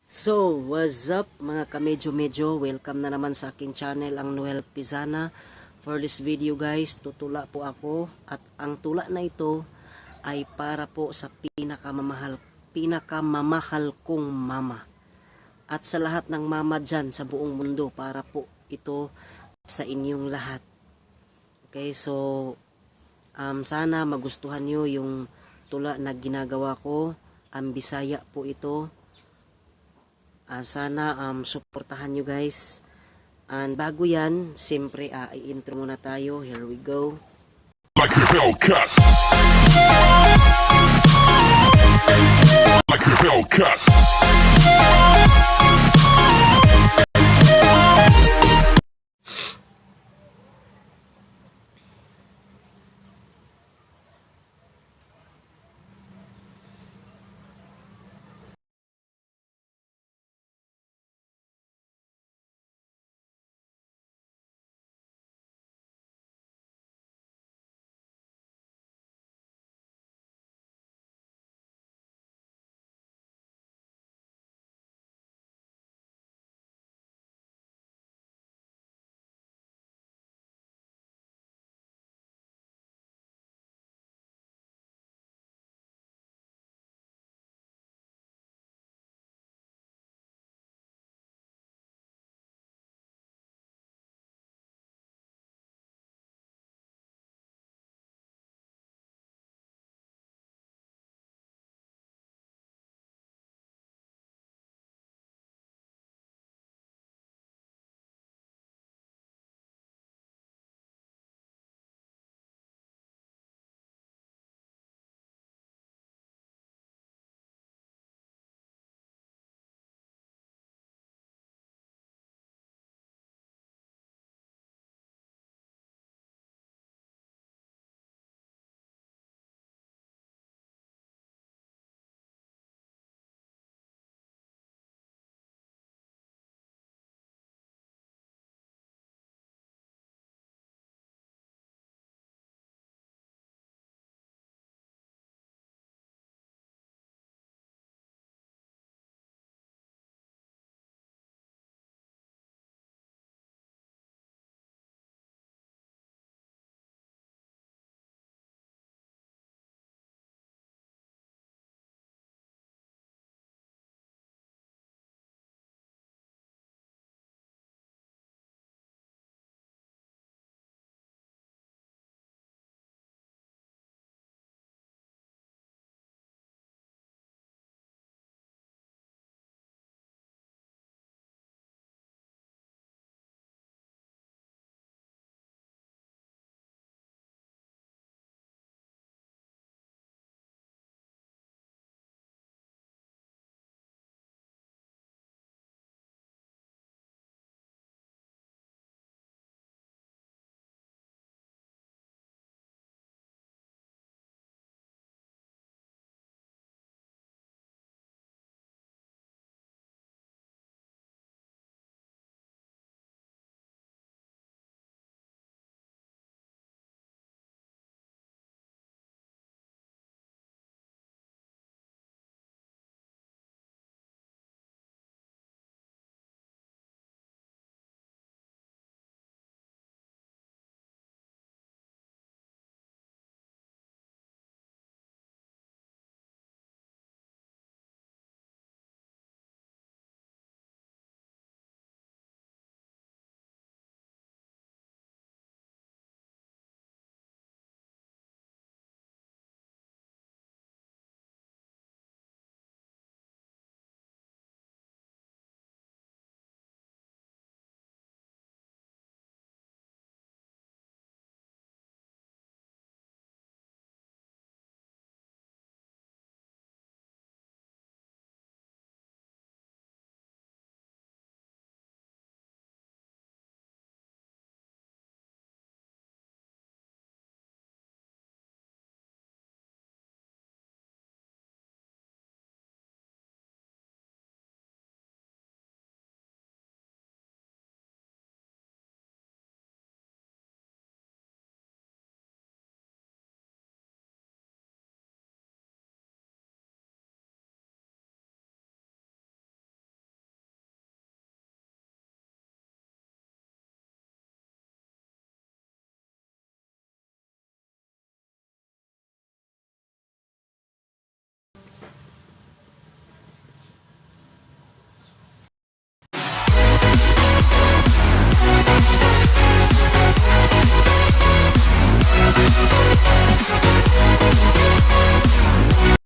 So, what's up, mga kamedyo-medyo? Welcome na naman sa aking channel, ang Noel Pizana. For this video, guys, tutula po ako at ang tula na ito ay para po sa pinakamamahal kong mama. At sa lahat ng mama dyan sa buong mundo, para po ito sa inyong lahat. Okay, so sana magustuhan nyo yung tula na ginagawa ko. Ang Bisaya po ito. Sana suportahan nyo, guys. And bago yan, siyempre i-intro muna tayo. Here we go. Like a Hellcat. Like a Hellcat.